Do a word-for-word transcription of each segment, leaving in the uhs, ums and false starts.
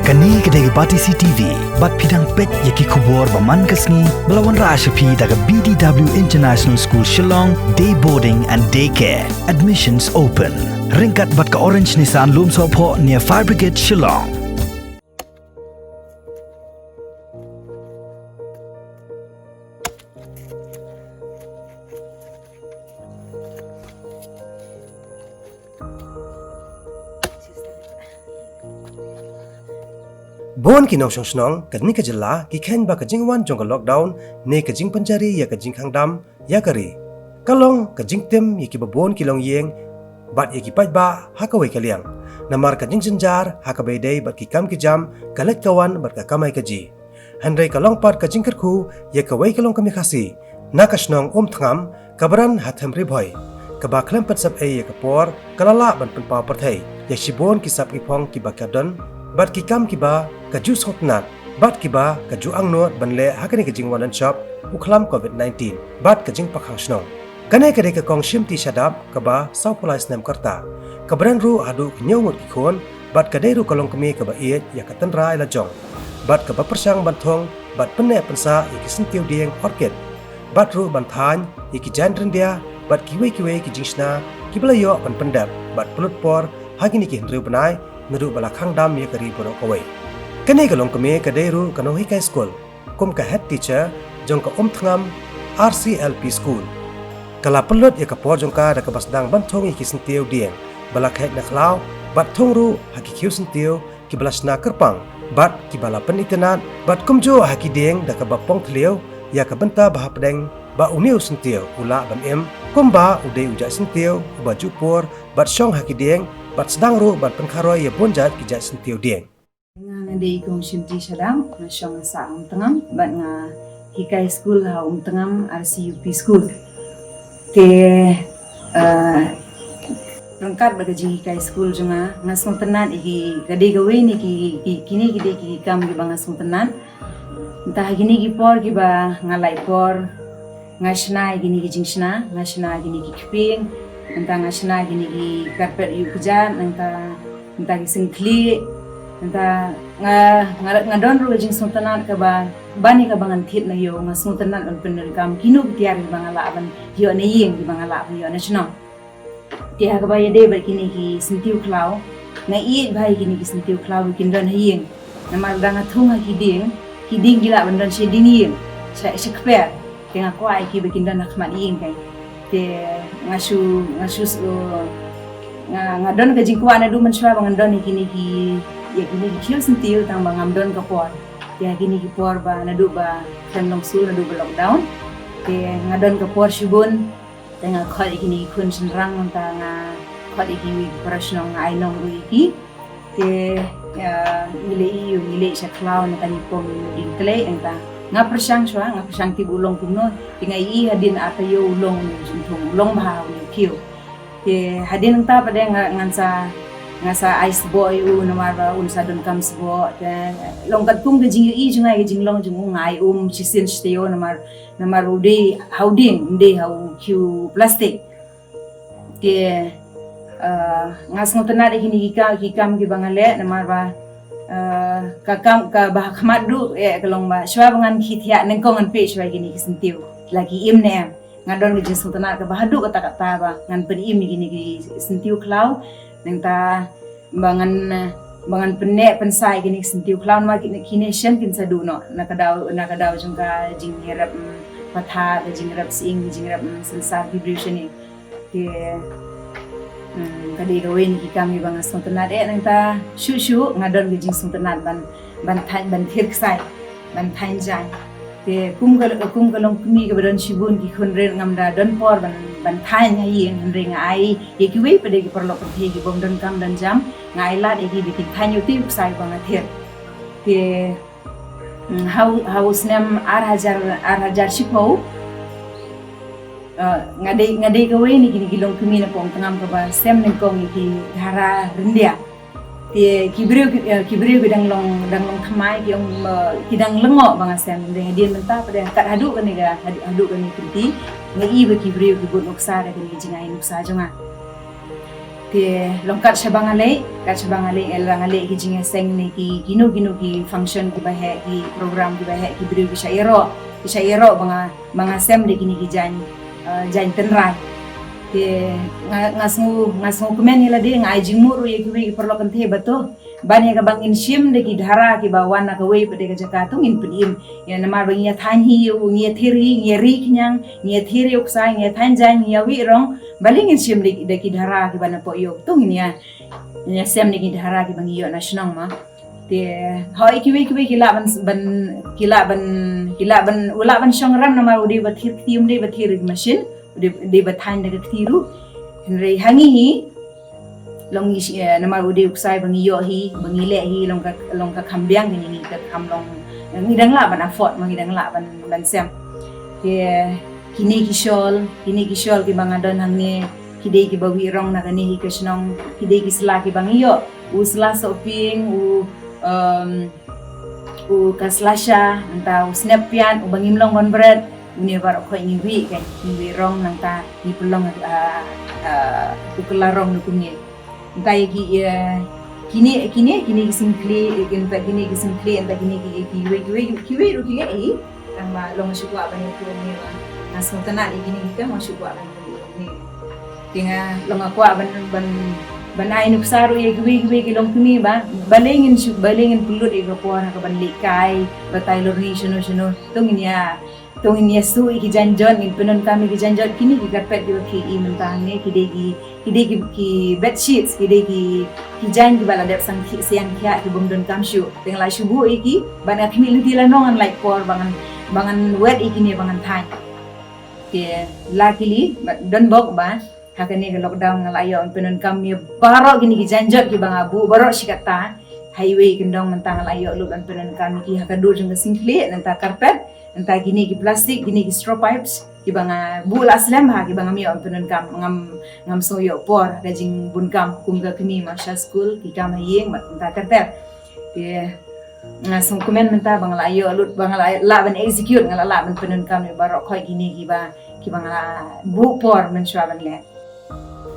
Kane ka dei ka Batesi T V, bad phi dang peit ïa ki khubor ba man ka sngi, ba la wanrah sha phi da ka B D W International School Shillong, Day Boarding and Day Care. Admissions open. Ryngkat bad ka Orange Nissan Lumsohphoh near Fire Brigade Shillong. Bun ki nongshong shnong katne ka jylla ki kheiñ ba ka jingwan jong ka lockdown ne ka jingpynjari ïa ka jingkhang dam ïa ka ri ka long ka jingtim ïa kiba bun ki longïing bad ïa ki paidbah ha kawei ka liang. Namar ka jingjynjar ha kaba ïadei bad ki kam ki jam, ka leit ka wan bad ka kamai kajih. Hynrei ka long pat ka jingkyrkhu ïa kawei ka longkmie Khasi na ka shnong Umthngam, kaba don ha Them Ri Bhoi, kaba khlem pynsep ei ïa ka por ka la lah ban pynpaw pyrthei ïa shibun ki sap ki phong kiba ka don bad ki kam kiba ka ju sngewtynnad bad kiba ka ju angnud ban leh ha kane ka jingwan don shop u khlam covid nineteen bad ka jingpakkhang shnong. Kane ka dei ka Kong Shimti Shadap kaba sawphew lai snem ka rta, kaba don ruh haduh ka hynñiew ngut ki khun, bad ka dei ruh ka longkmie kaba ïeit ïa ka tynrai la jong, bad kaba pyrshang ban thung bad pynneh pynsah ïa ki syntiew dieng orchid, bad ruh ban thaiñ ïa ki jaiñ ryndia bad kiwei kiwei ki jingshna kiba la ïoh ban pyndep bad pynlut por ha kine ki hynriew bnai naduh ba la khang dam ïa ka ri baroh kawei. Kane ka longkmie ka dei ruh ka nonghikai skul kum ka head teacher jong ka Umthngam R C L P School. Ka la pynlut ïa ka por jong ka da kaba sdang ban thung ïa ki syntiew dieng ba la kheit na khlaw, bad thung ruh ha ki khiew syntiew kiba la shna kyrpang bad kiba la pynitynnad, bad kumjuh ha ki dieng da kaba pong thliew ïa ka bynta ba hapdeng ba une u syntiew u lah ban im kumba u dei u jait syntiew uba ju pur, bad shong ha ki dieng bad sdang ruh ban pynkharoi ïa bun jait ki jait syntiew dieng. Nga, nga dei Kong Shimti Shadap, nga shong ha Umthngam bad nga hikai skul ha Umthngam R C U P School. Te, eh, ryngkat bad ka jinghikai skul jong nga, nga sngewtynnad ïa ki, ka dei kawei na ki, ki, kine ki dei ki kam kiba nga sngewtynnad. Mynta ha kine ki por kiba nga lait por, nga shna ïa kine ki jingshna, nga shna ïa kine ki kpieng, mynta nga shna ïa kine ki carpet ïuh kjat, mynta, mynta ki syngkhlieh, mynta nga, nga, nga don ruh ka jingsngewtynnad kaba, ban ïa kaba ngan thied na ïew, nga sngewtynnad ban pyndonkam kino ki tiar kiba nga lah ban ïoh na ïing, kiba nga lah ban ïoh na shnong. Te ha kaba ïadei bad kine ki syntiew khlaw, nga ïeit bha ïa kine ki syntiew khlaw ba kin don ha ïing. Namar lada nga thung ha ki dieng, ki dieng ki lah ban don sha ding ïing, sha, sha kper. Te nga kwah ïa ki ba kin don ha khmat ïing kai. Te nga shu, nga shu, uh, nga, nga don ka jingkwah naduh mynshuwa ba ngan don ïa kine ki, ïa kine ki khiew syntiew tang ba ngam don ka por. Te ha kine ki por ba naduh ba khlem long skul, naduh ba lockdown, te nga don ka por shibun. Te nga khot ïa kine ki khun shynrang, mynta nga khot ïa ki para shnong, nga ai nong ruh ïa ki. Te, ah, ngi leit ïew, ngi leit sha khlaw, nangta ngi pom ïa u dieng khlei, nangta nga pyrshang shuwa, nga pyrshang tip u long kumno. Te nga ïohi hadien ar taïew u long une u jingthung, u long bha une u khiew. Te hadien nangta pat de nga, ngan sa, nga sa ai sboh ïa u namar ba un sa donkam sboh. Te long katkum ka jingïohi jong nga ïa ka jinglong jong u, nga ai um shisien shi taïew namar namar u dei ha u dieng, ym dei ha u khiew plastik. Te, eh, nga sngewtynnad ïa kine ki ka-, ki kam kiba nga leh, namar ba, eh, ka kam kaba ha khmat ruh, eh, ka long ba shuwa ba ngan khie thiah nyngkong ngan peit shuwa ïa kine ki syntiew la ki im ne em. Nga don ka jingsngewtynnad kaba haduh katta katta ba ngan pynim ïa kine ki syntiew khlaw. Nangta ba ngan, eh, ba ngan pynneh pynsah ïa kine ki syntiew khlaw namar kine, kine shen kin sa duh noh na ka daw, na ka daw jong ka jingïarep, mm, pathar, ka jingïarep sying, ka jingïarep, mm, synsar ki briew shane. Te, mm, ka dei kawei na ki kam kiba nga sngewtynnad eh, nangta shuh shuh nga don ka jingsngewtynnad ban, ban thaiñ, ban thied ksai, ban thaiñ jaiñ. Te kum ka, kum ka longkmie kaba don shibun ki khun rit, ngam da don por ban, ban thaiñ ha ïing, hynrei nga ai ïa kiwei pat de ki paralok pyrthei ki bym don kam don jam, nga ai lad ïa ki ba kin thaiñ ïa u ksai ba nga thied. Te, mm, ha u, ha u snem ar hajar, ar hajar shiphew, eh, nga dei, nga dei kawei na kine ki longkmie na Umtngam kaba sem nyngkong ïa ki dhara ryndia. Te ki briew ki, eh, ki briew ki dang long, dang long thymmai, ki ong, eh, ki dang lyngngoh ba nga sem. Hynrei hadien mynta pat de, kat haduh kane ka, haduh, haduh kane ka kynti, nga i ba ki briew ki bud nuksa da kane ka jingai nuksa jong nga. Te long kat shaba nga leh, kat shaba nga leh, eh, la nga leh ki jingïaseng ne ki kino kino ki function kiba heh, ki program kiba heh, ki briew ki shah ïaroh, ki shah ïaroh ba nga, ba nga sem da kine ki jaiñ, eh, jaiñ tynrai. Te nga, nga sngew, nga sngewkmen ïa lade, nga ai jingmut ruh ïa kiwei ki paralok kynthei ba to ban ïa kaba ngin shim da ki dhara kiba wan na kawei pat de ka jaka, to ngin pynim. Ïa namar ba ngi ïa thaiñ hi, ngi ïa thir hi, ngi ïa ri khñiang, ngi ïa thir ïa u ksai, ngi ïa thaiñ jaiñ, ngi ïa wieh rong, balei ngin shim da, da ki dhara kiba na pdeng ïoh, to ngin ïa, ngin ïa sem da ki dhara kiba ngi ïoh na shnong ma. Te hooid, kiwei kiwei ki lah ban, ban, ki lah ban, ki lah ban, u lah ban shong rem namar u dei ba thir kti, um dei ba thir ki machine, u dei, u dei ba thaiñ da ka kti ruh. Hynrei ha ngi hi long ngi shi, eh, namar u dei u ksai ba ngi ïoh hi, ba ngi leh hi, long ka, long ka kham biang kane, ngi ka kham long, ngi dang lah ban afford ma, ngi dang lah ban, ban sem. Te kine ki shawl, kine ki shawl kiba nga don hangne, ki dei kiba wieh rong na kane hi ka shnong, ki dei ki sla kiba ngi ïoh, u sla sohpieng, u, um, u ka sla sha, nangta u snep piat, uba ngim long ban bret, une baroh khoit ngi wieh, kan, ngi wieh rong, nangta ngi pynlong, ah, ah, u kylla rong na kumne. Nangta ïa ki, eh, kine, kine, kine ki sngewkhlieh, eh, nangta kine ki sngewkhlieh, nangta kine ki, kiwei, kiwei, kiwei ruh ki leh hi. Tang ba long nga shu kwah ban ïathuh ne ba nga sngewtynnat ïa kine ki kam, nga shu kwah ban ïathuh ne. Te nga long nga kwah ban, ban, ban ai nuksa ruh ïa kiwei kiwei ki longkmie ba balei ngin shu, balei ngin pynlut ïa ka por ha kaban lehkai, batai lurni shano shano. To ngin ïa, to ngin ïa shu ïa ki jaiñ jot, ngin pyndonkam ïa ki jaiñ jot. Kine ki carpet kiba phi i mynta hangne, ki dei ki, ki dei ki, ki bed sheets, ki dei ki, ki jaiñ kiba la dep sang ki, siang khiah, ki bym donkam shuh. Te nga la shu buh ïa ki, bad nga khmih lynti lano ngan lait por ba ngan, ba ngan wet ïa kine ba ngan thaiñ. Te luckily, bad don bok ba ha kane ka lockdown nga la ïoh ban pyndonkam ïa baroh kine ki jaiñ jot kiba nga buh baroh shi katta. Ha iwei i kyndong mynta nga la ïoh lut ban pyndonkam ïa ki ha ka dur jong ka sngewkhlieh, nangta carpet, nangta kine ki plastik, kine ki straw pipes kiba nga buh la slem ha, kiba ngam ïoh ban pyndonkam, ngam, ngam sngew ïoh por ha ka jingbun kam kum ka kmie, ma sha skul, ki kam ha ïing, bad nangta ter ter. Te nga sngewkmen mynta ba nga la ïoh lut, ba nga la lah ban execute, nga la lah ban pyndonkam ïa baroh khoit kine kiba, kiba nga la buh por mynshuwa ban leh.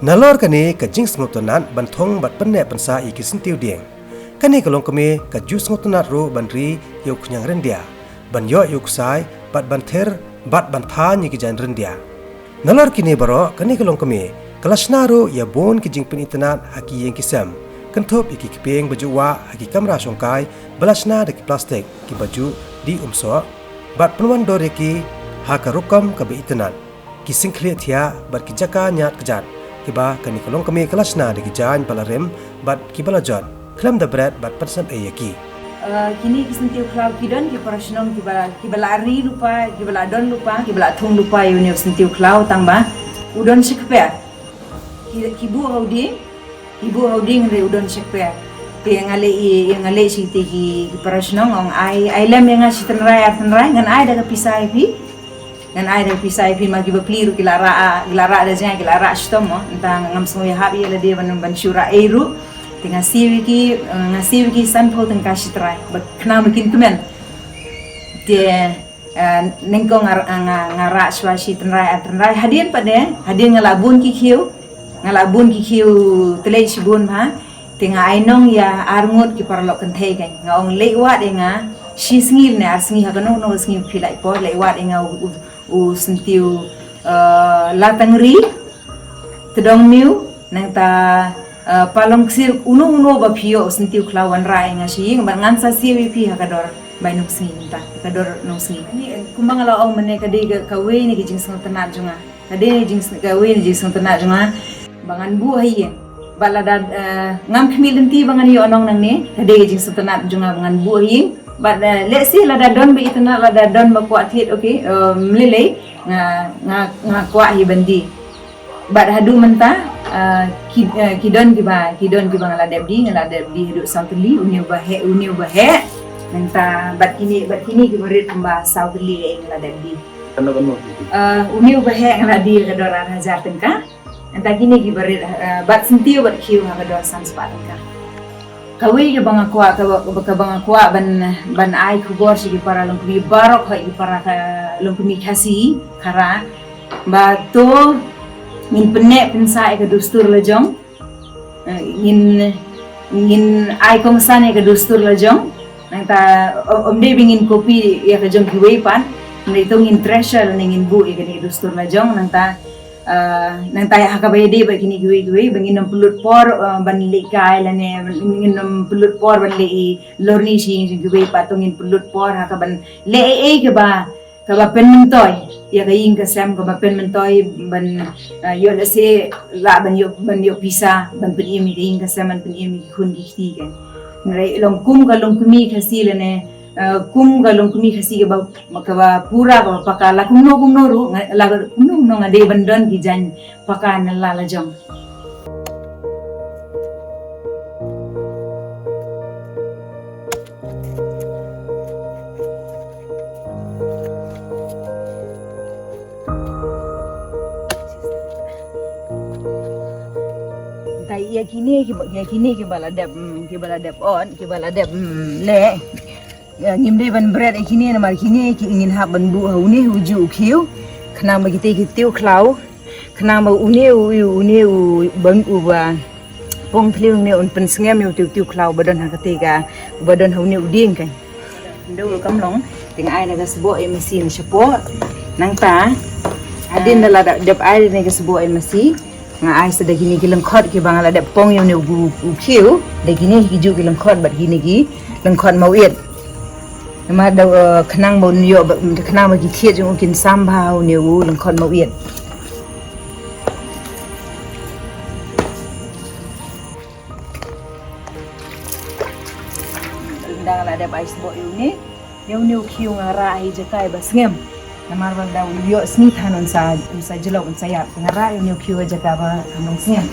Nalor kane ka jingsngewtynnat ban thung bad pynneh pynsah ïa ki syntiew dieng, kane ka longkmie ka ju sngewtynnat ruh ban ri ïa u khñiang ryndia, ban ïoh ïa u ksai, bad ban ther, bad ban thaiñ ïa ki jaiñ ryndia. Nalor kine baroh, kane ka longkmie ka la shna ruh ïa bun ki jingpynitynnat ha ki ïing ki sem, kynthup ïa ki kpieng ba ju wah ha ki kamra shongkai ba la shna da ki plastik kiba ju dih um soh, bad pynwandur ïa ki ha ka rukom kaba itynnat, ki sngewkhlieh thiah bad ki jaka ñiad kjat kiba kane ka longkmie ka la shna da ki jaiñ ba la rim bad kiba la jot khlem da bret bad pynsem ei ïa ki. Eh, kine ki syntiew khlaw ki don ki para shnong kiba, kiba la ri lypa, kiba la don lypa, kiba la thung lypa ïa une u syntiew khlaw, tang ba u don shakper. Ki, ki buh ha u dieng, ki buh ha u dieng, hynrei u don shakper. Te nga leh i, nga leh shi te ki, ki para shnong, ong ai, ai lem ïa nga shi tynrai ar tynrai, ngan ai da ka pisa ïa phi. Ngan ai da ka pisa ïa phi. Ma ki bapli ruh ki la rah, ki la rah da jngai, ki la rah shitom mo. Nangta ngam sngew ïahap ïa lade ban, ban shu rah ei ruh. Te nga siew ïa ki, eh, nga siew ïa ki sanphew tyngka shi trai. Ba khnang ba kin kmen. Te, eh, nyngkong nga, nga, nga rah shuwa shi tynrai ar tynrai. Hadien pat de, hadien nga la bun ki khiew. Nga la bun ki khiew tlei shibun bha. Te nga ai nong ïa arngut ki paralok kynthei, kan. Nga ong leit wad ïa nga shi sngi ne ar sngi, ha kano kano ka sngi phi lait por, leit wad ïa nga u, u, u syntiew, eh, latangri, tdong miw, nangta, eh, palong ksir, uno uno ba phi ïoh u syntiew khlaw, wan rah ïa nga sha ïing, bad ngan sa siew ïa phi ha ka dor bai nongsngi mynta, ha ka dor nongsngi. Ni, kumba nga la ong mynne, ka dei ka, kawei na ki jingsngewtynnat jong nga. Ka dei jing, kawei na jingsngewtynnat jong nga ba ngan buh ha ïing. Bad lada, eh, ngam khmih lynti ba ngan ïoh nong nangne, ka dei ka jingsngewtynnat jong nga ba ngan buh ha ïing. Bad, eh, let's see, lada don ba itynnat, lada don ba kwah thied, okay, eh, ym lei lei, nga, nga, nga kwah hi ban die. Bad haduh mynta, eh, ki, eh, ki don kiba, ki don kiba nga la dep die, nga la dep die haduh saw tylli, une uba heh, une uba heh. Nangta bad kine, bad kine kiba rit kumba saw tylli, eh, nga la dep die. Eh, une uba heh nga la die ha ka dor ar hajar tyngka. Nangta kine kiba rit, eh, bad syntiew bad khiew ha ka dor san spah tyngka. Kawei kaba nga kwah, kaba, kaba nga kwah ban, ban ai khubor sha ki para longkmie baroh, ki para ka longkmie Khasi, Khara, ba to ngin pynneh pynsah ïa ka dustur la jong. Ngin, ngin ai kongsan ïa ka dustur la jong. Nangta, o-, ym dei ba ngin copy ïa ka jong kiwei pat. Nangta to ngin treasure ne ngin buh ïa kane ka dustur la jong. Nangta, ah, nangta ïa ha kaba ïadei bad kine kiwei kiwei, ba ngin ym pynlut por, ah, ban leh kai lane, ngin ym pynlut por ban leh i lorni shi jong kiwei pat, to ngin pynlut por ha kaban leh ei ei kaba, kaba pynmyntoi ïa ka ïing ka sem, kaba pynmyntoi ban, ah, ïoh lehse lah ban ïoh, ban ïoh pisa ban pynim ïa ka ïing ka sem, ban pynim ïa ki khun ki kti kan. Hynrei long kum ka longkmie Khasi lane, ah, kum ka longkmie Khasi kaba, kaba pura, kaba paka, la kumno kumno ruh, nga-, la kumno kumno nga dei ban don ki jaiñ paka na la la jong. Ntai ïa kine kiba, ïa kine kiba la dep, mm, kiba la dep on, kiba la dep, mm, leh. Ïa, ngim dei ban bret ïa kine namar kine ki ngin hap ban buh ha une u juh u khiew. Khnang ba kite ki tiew khlaw. Khnang ba une u, u, une u, bang u ba pong thliew ne un pynsngem ïa u tiew tiew khlaw ba don ha kate ka, ba don ha une u dieng kan. Ndo kam long, te nga ai na ka sboh ïa masi na shapoh. Nangta, hadien da la dep, dep ai na ka sboh ïa masi. Nga ai sa da kine ki lyngkhot kiba nga la dep pong ïa une u, u khiew, da kine ki juh ki lyngkhot bad kine ki lyngkhot mawiet. Namar da, eh, khnang ba un ïoh ba, khnang ba ki thied jong u kin sam bha une u lyngkhot mawiet. Da nga la dep ai sboh ïa une. Ïa une u khiew nga rah ha i jaka iba sngem. Namar ba da u ïoh sngi than un sa, un sa jlok un sa ïap. Nga rah ïa une u khiew ha jaka ba kan long sngem.